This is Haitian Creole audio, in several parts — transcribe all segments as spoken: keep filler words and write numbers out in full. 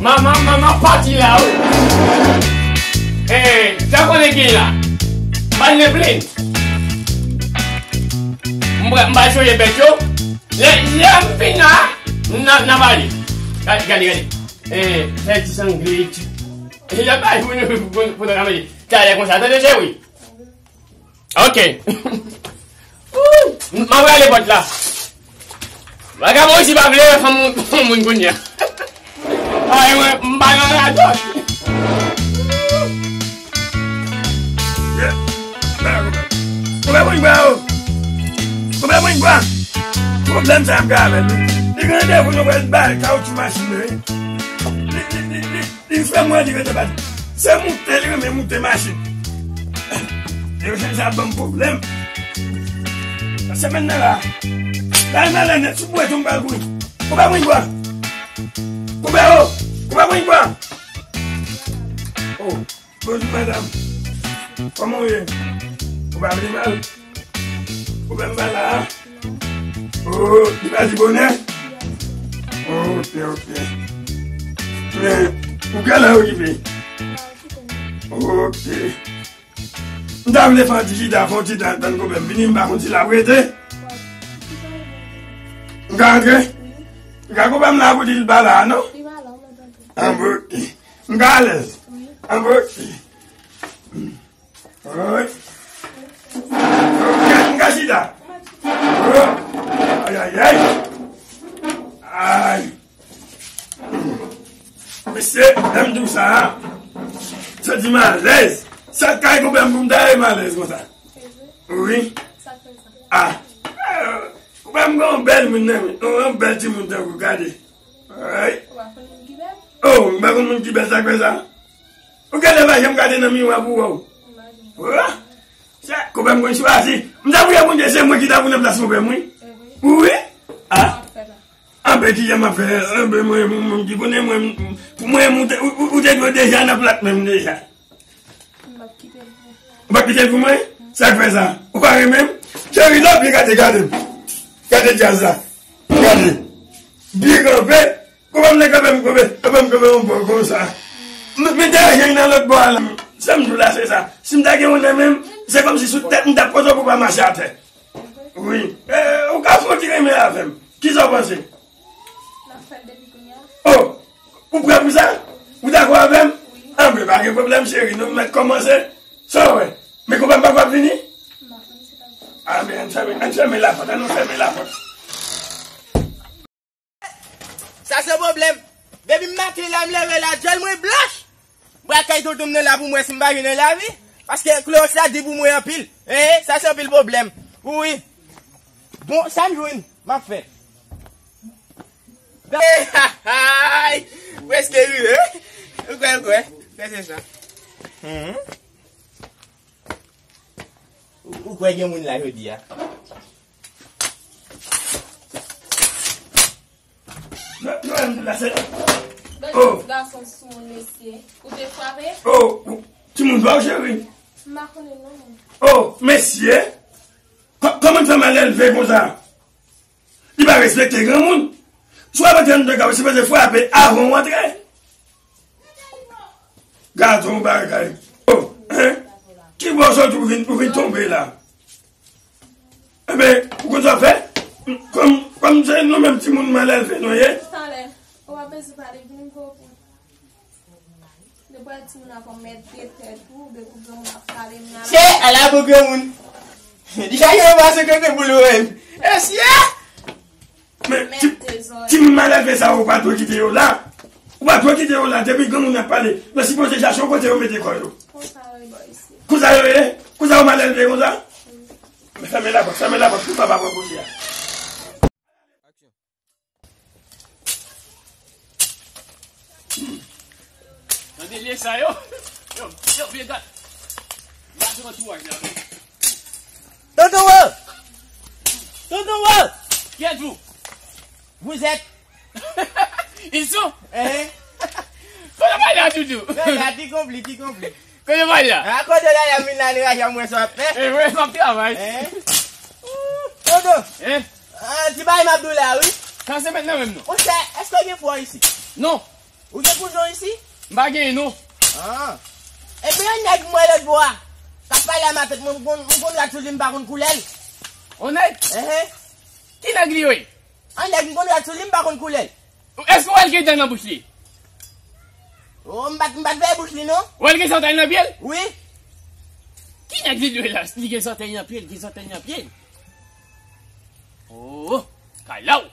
Manman, manman pati la, wi. Eh, sa konnen ki la? Ban le plin. M pral, m pral sonje bèt yo. Lè, lè m fin la, n a, n a pale. Gade, gade, gade. Eh, fè ti sangle. E y ap bay pou nou, pou, pou nou ka manje. Talè konsa, tande, cheri. Ok. M ap rale pòt la. Vagabon isi pa vle wè fanm moun, moun kounye a. Ay, mwen, m pa nan radyo. Koupe mwen bwa, o. Koupe mwen bwa. Pwoblèm sa ap gen avè l, wi. Li gen randevou nou pral bay kawoutchou machin, wi. Li, li, li, li. Li fè mwen li rete pati. Se moute, li renmen moute machin. Yo chanje ap ban m pwoblèm. Semèn nan la. La, nan lè nèt, sou bwè tonm pral kouri. Koupe mwen bwa. Koupe, o. Koupe mwen bwa. O, bonjou, madanm. Kòman w ye? Ou pa vle mal? Ou menm pa la a? Oh, li pa di bonè? Oh, ok, ok. Men, ou genlè okipe? Ok. M ta vle fè yon ti chita, fè yon ti tan, tann konpè m vini, m pa konn si l ap rete. M ka antre? M ka konpè m la pou di l pa la a, non? Anben, ok. M ka alèz? Anben, ok. Wi. Gad, m ka chita. Ay, ay, ay. Ay. Mesye, lè m di w sa a, santi m alèz. Sa k kay konpè m pou m ta ye m alèz konsa? Wi. Ah. Konpè m gen yon bèl moun nan, yon bèl timoun tankou, gade. Ay. Oh, m pa konn moun ki bèl, sa k fè sa? Ou genlè pa janm gade nan miwa pou wè w. Wè? Sa, konpè m konn chwazi. M ta priye Bondye, se mwen ki ta pou nan plas konpè m, wi. Wi. Ah. Anben, kijan m ap fè? Anben, mwen, moun, moun ki konnen mwen, pou mwen, ou te, ou, ou, ou te dwe deja nan plat menm deja. Ou p ap kite l pou mwen? Sa k fè sa? Ou pa renmen m? Cheri, lòt byen gade, gade m. Gade djaz la. Gade. Byen kanpe. Koupe m nan kanpe m, kanpe, kanpe m, kanpe yon bò konsa. M, men dèyè jan nan lòt bò a la. Sa m di w la, se sa. Si m ta gen yon nan men m, se kòmsi sou tèt m t ap poze w pou w pa mache atè. Wi. Eh, ou ka fè w ti renmen avè m. Kisa w panse? N ap fè l depi kounye a. Oh, ou prè pou sa? Ou dakò avè m? Wi. Anben, pa gen pwoblèm, cheri. Nou mèt kòmanse. Sa w wè? Men konpè m poko ap vini? M pa konn si l ap vini. Anben, ann fèmen, ann fèmen lapòt, ann nou fèmen lapòt. Sa se pwoblèm. Depi m maten la, m leve la, djòl mwen blanch. Brakay tonton m nan la pou mwen si m pa jwenn nan lavi. Paske Klewòs la di pou mwen anpil. Eh, sa se anpil pwoblèm. Wi. Bon, sa m jwenn, m ap fè. Prèske rive, wi. Ou kwè, ou kwè. Kwè se sa. Mhm. Ou, ou kwè gen moun la jodi a? Yo, yo, m la se. Oh. Gason sou moun, mesye. Ou te frape? Oh, ou, timoun pa w, cheri? M pa konnen non. Oh, mesye. Kò-, kòman w fè mal elve konsa? Li pa respekte granmoun. Si w ap antre anndan kay, ou sipoze frape avan w antre. Gason bagay. Oh, hein? Ki bò w soti ou vin, ou vin tonbe la? Enben, ou konn sa w fè? Kòm, kòm se nou menm timoun mal elve nou ye. Talè, ou pa bezwen pale, vin gwo pou. Depi timoun ap mèt de tèt ou, depi granmoun ap pale m nan. Che, ala bon granmoun. Li chache yon pase kote pou l wè m. Mesye! Men, ti, timoun mal elve sa, ou pa dwe kite yo la. Ou pa dwe kite yo la, depi granmoun ap pale. Yo sipoze chache yon kote yo mete kò yo. Konsa yo ye bò isi. Konsa yo ye? Konsa yo mal elve konsa? Men fèmen lapòt, fèmen lapòt pou papa pran koze a. Tande lye sa yo. Yo, yo, vye gad. Gad yon antouraj la. Tonton Wo! Tonton Wo! Kiyès ou? Vous êtes? Ils sont? Hein? Kote w pale a, Doudou? Bagay ki konpli, ki konpli. Kote w pale a? A kote w la, la, vin la, li raje mwen sa w ap fè. E mwen, m ap travay. Hein? Tonton! Hein? Ah, ti bagay m ap di w la, wi. Kanse mentnan menm non. Monchè, èske w gen frè isi? Non. Ou gen kouzen isi? M pa genyen non. Ah. Epi yon nèg m wè lòt bò a, k ap pale a matant mwen, m konn, m konn rad sou li, m pa konn koulè l. On nèg? Ehe. Ki nèg li ye? Yon nèg m konn rad sou li, m pa konn koulè l. Èske w wè l gen dan nan bouch li? Oh, m pa t, m pa t veye bouch li non. W wè l gen zòtèy nan pye l? Wi. Ki nèg li dwe la? Li gen zòtèy nan pye l, gen zòtèy nan pye l. Oh, kalaw.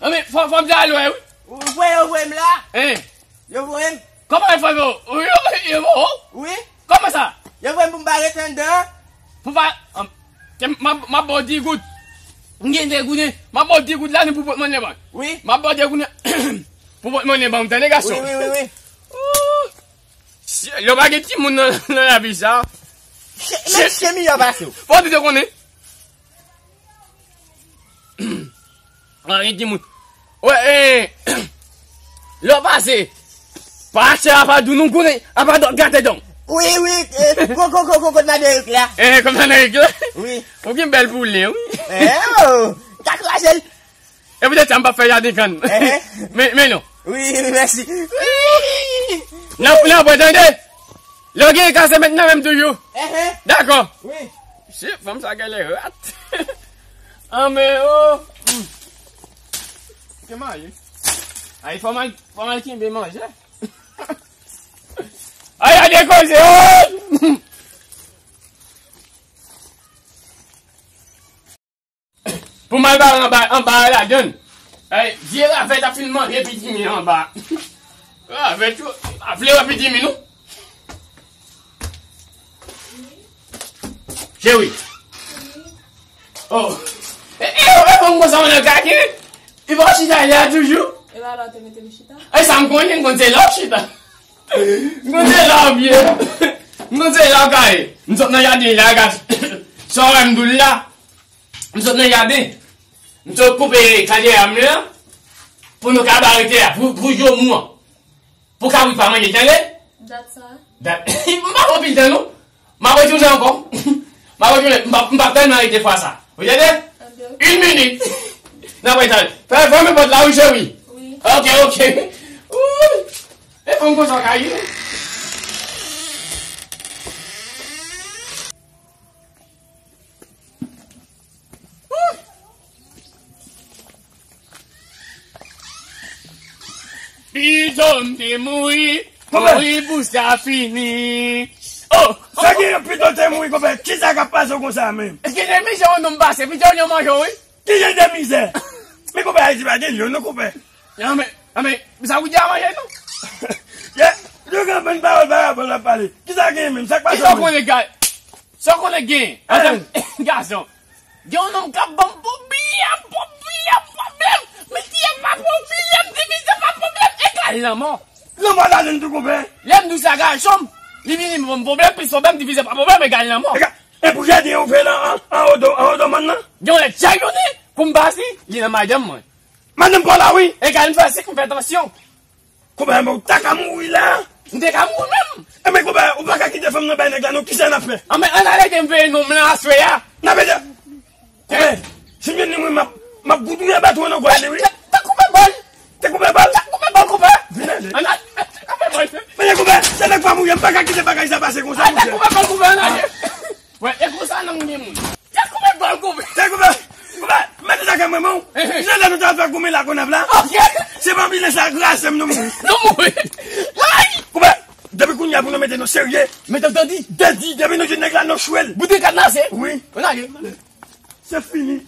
Non men, fò, fò m di alò, wi. Ou voye, ou voye m la? Hein? Yo voye m. Kòman yo fè yo? Yo, yo, yo, oh? Wi. Kòman sa? Yo voye m pou m pa rete anndan. Pou pa, an, ke m, m ap, m ap ba w di goud. M gen de goud, m ap ba w di goud la, ni pou pòtmonnen ban. Wi. M ap ba w di goud pou pòtmonnen ban, tande gason? Wi, wi, wi, wi. Oh. Si, yo pa gen timoun nan, nan lavi sa. Che, men che miyò pase w. Fò w te konnen. Anyen timoun. Wè, eh, lè w pase, pa achte apa dou nou konnen, apa dòk gate donk. Wi, wi, eh, ko, ko, ko, ko, kot madan Erik la? Eh, kot madan Erik la? Wi. Ou gen bèl poulè, wi. Eh, oh, ta kraze l. E poutèt sa m p ap fè jaden kann. Eh, eh. Men, men non. Wi, wi, mèsi. Nan, nan, pran tande. Lè w gen kase mentnan menm toujou. Ehe. Dakò. Wi. Chif, fanm sa gen lè rat. Anben, oh. Hmm. Ke manje. Ay, fò m al, fò m al kenbe manje. Ay, a dekoze, oh! Pou m al bare anba, anba a ladann. Ay, vye ravèt ap fin manje pitimi anba. Ravèt yo, pa vle wè pitimi nou. Cheri. Oh. E, e, e, bon, konsa, mwen nan kake. Li pa chita la toujou. E la, la, te mete m chita. E sa m konnen, m konn se la w chita. M konn se la w ye. M konn se la w ka ye. M sot nan jaden la, gad. Sa w wè m di w la. M sot nan jaden. M sot koupe kadyè a m nan. Pou nou ka bare tè a. Pou, pou jomou an. Pou kabrit pa manje, tande? Dat sa. Dat. M pa pran pil tan, non. M ap retounen ankò. M ap retounen. M p ap, m p ap tèlman rete fwa sa. Ou tande? Tande. Yon minit. N ap retounen. Fè, fèmen pòt la, wi, cheri. Wi. Ok, ok. Wouy. E fanm konsa w ka ye. Pito m te mouri, mouri pou sa fini. Oh! Sa ki pito te mouri, konpè? Kisa k ap pase w konsa menm? Èske se mizè yon nonm pase, pito yon manje, wi? Ki jan de mizè? Men konpè, Ayiti pa gen lyon non, konpè. Nan men, nan men, sa ou di a manje tou? Ye, yo gen menm pawòl parabòl w ap pale. Kisa w genyen menm? Sa k pase w menm? Kisa w konnen, Guy? Sa w konnen gen antank gason? Gen yon nonm k ap ban m pwoblèm, pwoblèm, pwoblèm. Misye pa pwoblèm, divize pa pwoblèm, egal lanmò. Lanmò ladann tou, konpè. Lè m di w sa gason m, li vini ban m pwoblèm, plis pwoblèm, divize pa pwoblèm, egal lanmò. Egal, e pou jaden an ou fè la, an, anwo do, anwo do mòn nan? Gen yon lè chak jounen, pou m pase, li nan madanm mwen. Madanm pa w la, wi. Egal, m fè sik, m fè tansyon. Konpè, men ou ta ka mouri la. M te ka mouri menm. Enben, konpè, ou pa ka kite fanm nan bay nèg la, non, kisa n ap fè? Anben, ann ale ke m veye nonm lan aswè a. N ap ede. Konpè, si m jwenn li, mwen, m ap, m ap goudouye baton nan gwa li, wi. Te, te koupe bòl. Te koupe bòl? Te koupe bòl, konpè. Vin ale. Ann ale, te koupe bòl. Men, konpè, se nèg pa mouri, m pa ka kite bagay sa pase konsa, monchè. Te koupe bòl, konpè, ann ale. Wè, e konsa nan moun gen moun. Te koupe bòl, koupe. Te koupe. Koupe. Mete sa kè mwen, men. Jan lè nou ta fè goumen la Gonaive la. Ok. Se pa bilen sa grase m nou mouri. Nou mouri. Ay! Koupe. Depi kounye a pou nou mete nou serye. Mete w tandi. Tandi, depi nou jwenn nèg la, nou chwe l. Bout de kad la, se? Wi. Ann ale. Se fini.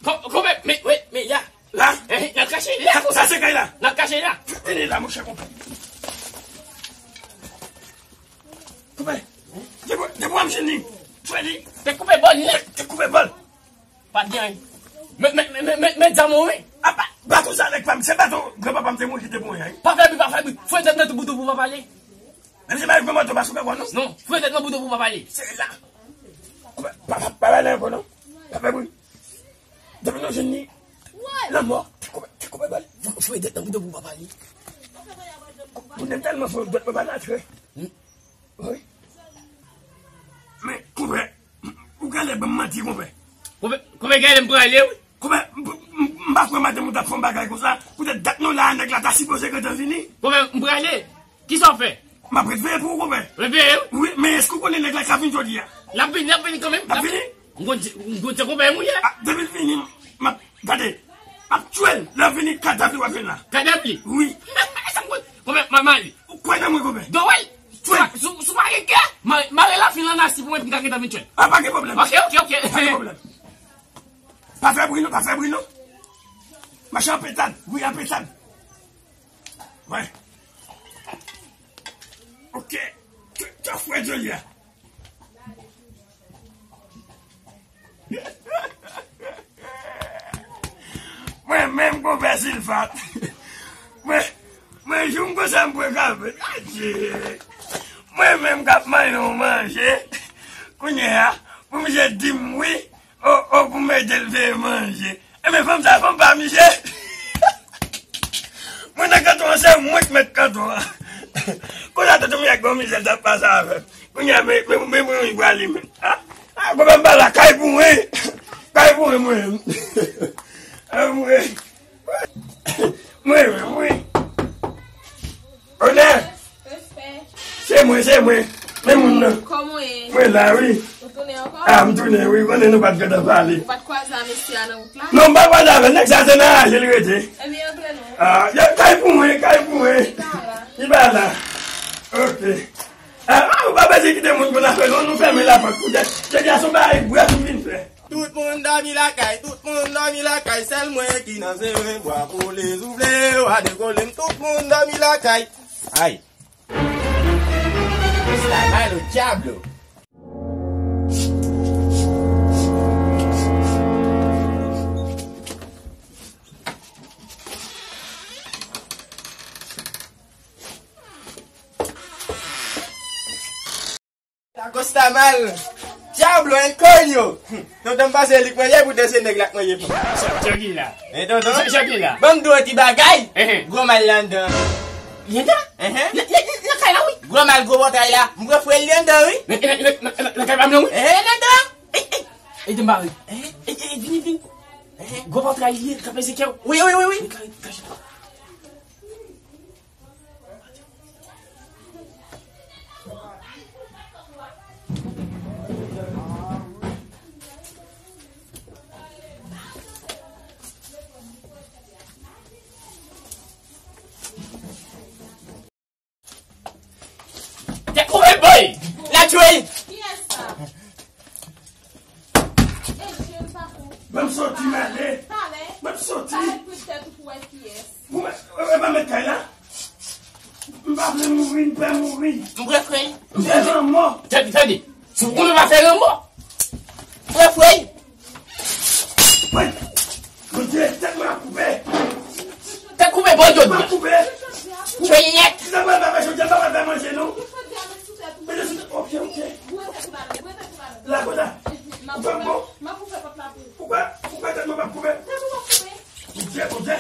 Ko-, koupe, men, men, men, ya. La? Eh, n ap kache la. Sa, sa se kay la. N ap kache la. Vini la, monchè, konpè. Konpè. Depi, depi w ap jwenn li. Freddy. Te koupe bòl nèt. Te koupe bòl. Pa t gen anyen. Men, men, men, men, men, men zam ou, wi. A pa, baton sa, nèg pa m, se baton granpapa m te mouri ki te pou mwen, wi. Pa fè bri, pa fè bri. Fouye tèt nan bouton pou pa pale. Menm si pa yon granmoto pa sou pè non. Non, fouye tèt nan bouton pou pa pale. Se la. Pa, pa, pa pale ankò non. Pa fè bri. Depi nou jwenn ni lanmò, te koupe, te koupe bòl. Fou-, fouye tèt nan bouton pou pa pale. Pou nèg tèlman fou, dwèt mwen pa natre. Wi. Men, konpè, ou genlè ban m manti, konpè. Konpè, konpè, genlè m prale, wi. Konpè, m, m, m, M pa kwè madanm ou t ap fè yon bagay konsa. Poutèt dat nou la a, nèg la ta sipoze gentan vini. Konpè, m prale. Kisa w fè? M ap ret veye pou ou, konpè. Ret veye? Wi, men èske ou konnen nèg la ka vin jodi a? L ap vini, l ap vini kanmenm. L ap vini? M konn di, m konn di konpè m ou ye. Ah, depi l vini, m ap, gade, m ap tchwe l. Lè l vini, kadav li w ap jwenn la. Kadav li? Wi. Sa m konn, konpè, m ap mare. Ou kwè nan mwen, konpè? Dowèy. Tchwe l. Sou, sou mare kè, mare, mare lafen lan nan si pou mwen, m ka gentan vin tchwe l. Ah, pa gen pwoblèm. Ok, ok, ok. Pa gen pwoblèm. Pa fè bri non, pa fè bri non. Mache an petad, wi, an petad. Wi. Ok. Tchwe, tchwe, frè Jolia. Mwen menm konpè Silfat. Mwen, mwen jou m konsa m pran kafe. Adje. Mwen menm k ap manyen yon manje. Kounye a, pou misye di m wi, o, o, pou m ede l veye manje. Enben, fanm sa, fanm pa misye. Mwen nan kanton an, se mwen k mèt kanton an. Kounye a, tonton Miyag, bon, mizè l t ap pase avè m. Kounye a, men, men, men, men, mwen pral limen. Ah, ah, konpè m pa la, kay pou mwen. Kay pou mwen, mwen. Ah, mwen. Mwen, mwen, mwen. Onè! Respè. Se mwen, se mwen. Men moun nan. Kòman w ye? Mwen la, wi. Ou tounen ankò? Ah, m tounen, wi. Konnen nou pa t gentan pale. Ou pa t kwaze a mesye a nan wout la? Non, m pa kwaze avè l. Nèg sa se nan raje l rete. Ebyen, antre non. Ah, y ap kay pou mwen, kay pou mwen. Li pa la. Li pa la. Ok. Ah, ah, ou pa bezwen kite moun konn afè nou, nou fèmen lapòt poutèt. Jodi a se yon bagay brèf m vin fè. Tout moun dòmi lakay, tout moun dòmi lakay, sèl mwen ki nan seren bwa kole, soufle yo a dekole m, tout moun dòmi lakay. Ay. Está malo, diablo. La cosa está mal. Diablo, en coño. Tonton m pase li k mwen ye, poutèt se nèg la k mwen ye. Sa, sa ki la? Eh, tonton? Sa, sa ki la? Ban m di w yon ti bagay. Ehe. Gwo mal la anndan. Li anndan? Ehe. Nan, nan, nan, nan kay la, wi. Gwo mal, gwo pòtray la. M kwè frè l li anndan, wi. Nan, nan, nan, nan, nan kay pa m nan, wi. Ehe, l anndan. Ey, ey. Ey, Demari. Ehe. Ey, ey, vini, vini. Ehe. Gwo pòtray li ye, l ka peze kè w. Wi, wi, wi, wi. Li ka, li ka. Tèt koupe, boy! L ap tchwe l! Kiyès sa? Ban m soti, m ale. Ban m soti. Ou mè-, e pa mèt kay la? M pa vle mouri, m pè mouri. M prefere. M pè lanmò. Tande, tande. Si w konnen w pa fè lanmò. M prefere. Mwen, Bondye, tèt mwen ap koupe. Tèt koupe, bon, Bondye. Mwen ap koupe. Tchwe nèt. Si sa mwen pa fè jodi a, m pa pral fè manje, non. Mete sou tèt, ok, ok. Lago la. Ou fè m bon? Poukwa, poukwa tèt mwen p ap koupe? Bondye, Bondye.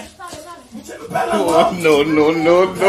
Bondye, m pa lanmò. Oh, no, no, no, no.